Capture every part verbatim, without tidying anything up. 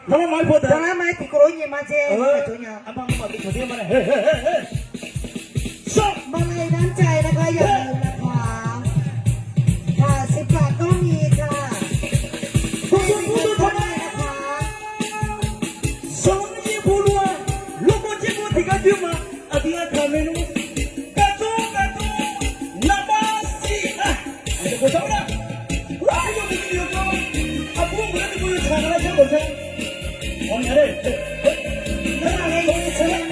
Taqmar maqaer pov taq. Taqmar maqaer tiqkawv lof-aer nyaef ma jeq. Armar maqbi taqdir ma nae. Heu heu heu. Shawr. มาลัยน้ำใจนะคะ อย่าลืมนะคะ ค่ะ สิบบาทก็มีค่ะ สิบบาทก็มีนะคะ Shawr-eu nymr-aq, lawrmawr jir mawr tiqgar jir ma. Aqdui-anr taqmae nmr. Gardawr gardawr naqbav siq-aq. Aqyawf bof sar-awr nar, aqyawf bof sar-awr nar, aqbur-anr bof sar-awr nar, aqbur-anr bof sar-awr nar, aqbur-anr bof sar-awr nar,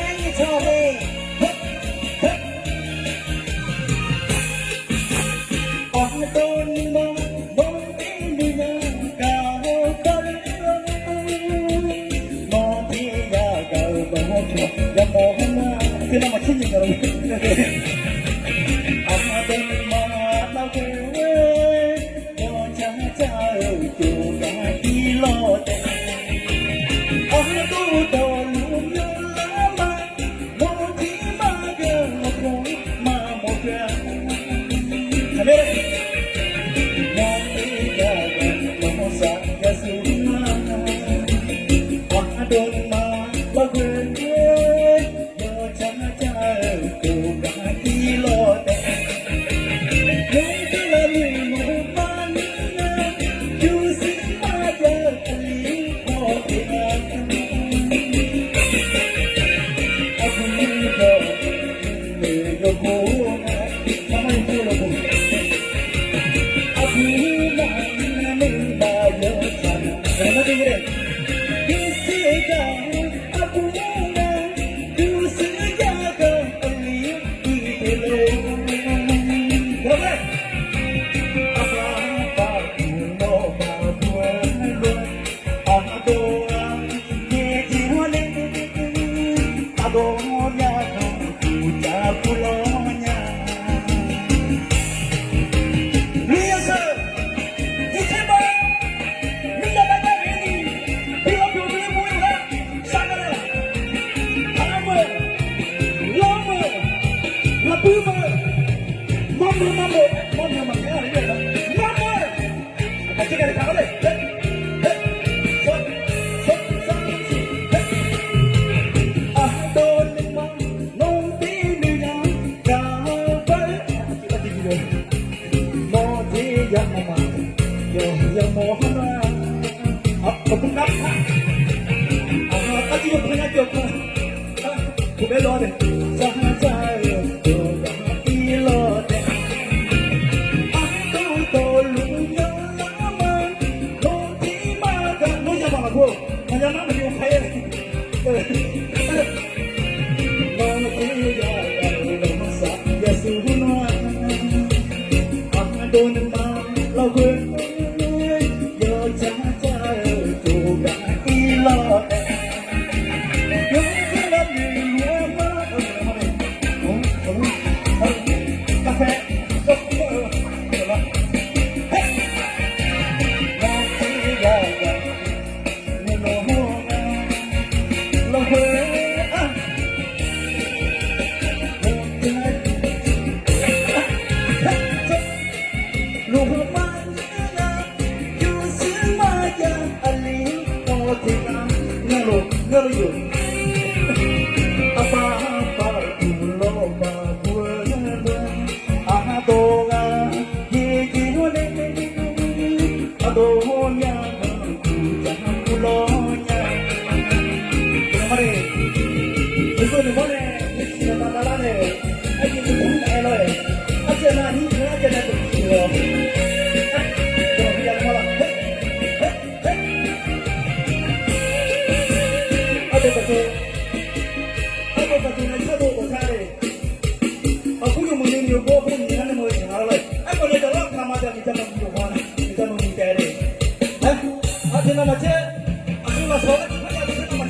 aqbur-anr bof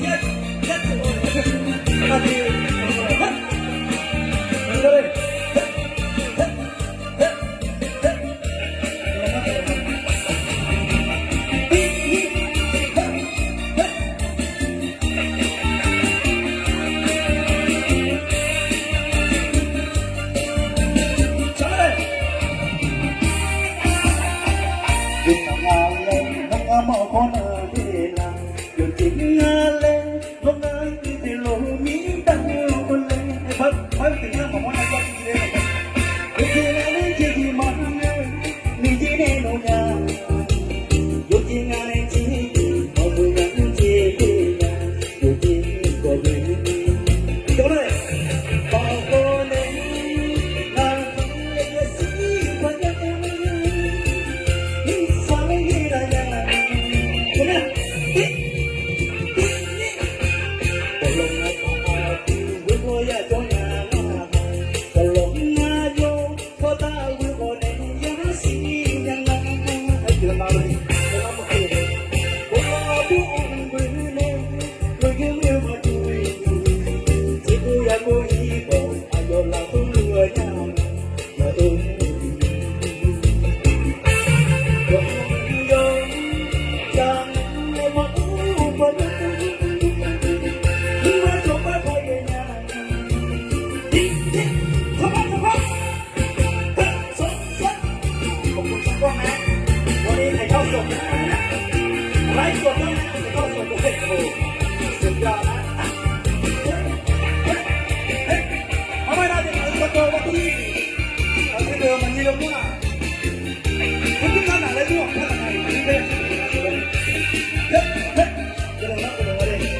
sar-awr nar. ขอบคุณทุกคนนะ วันนี้ถ่ายทอดสดนะ ไลฟ์สดด้วยนะ ถ่ายทอดสดด้วย โอ้โห สุดยอดนะ เอาไว้นะ เดี๋ยวเปิดประตูมาที่ เอาที่เดิม มันมีลมด้วย คุณขึ้นมาหนักเลยด้วย ท่านไหน นี่เป็น เฮ้ย เฮ้ย เดี๋ยวนะ เดี๋ยวนะ เดี๋ยวนะ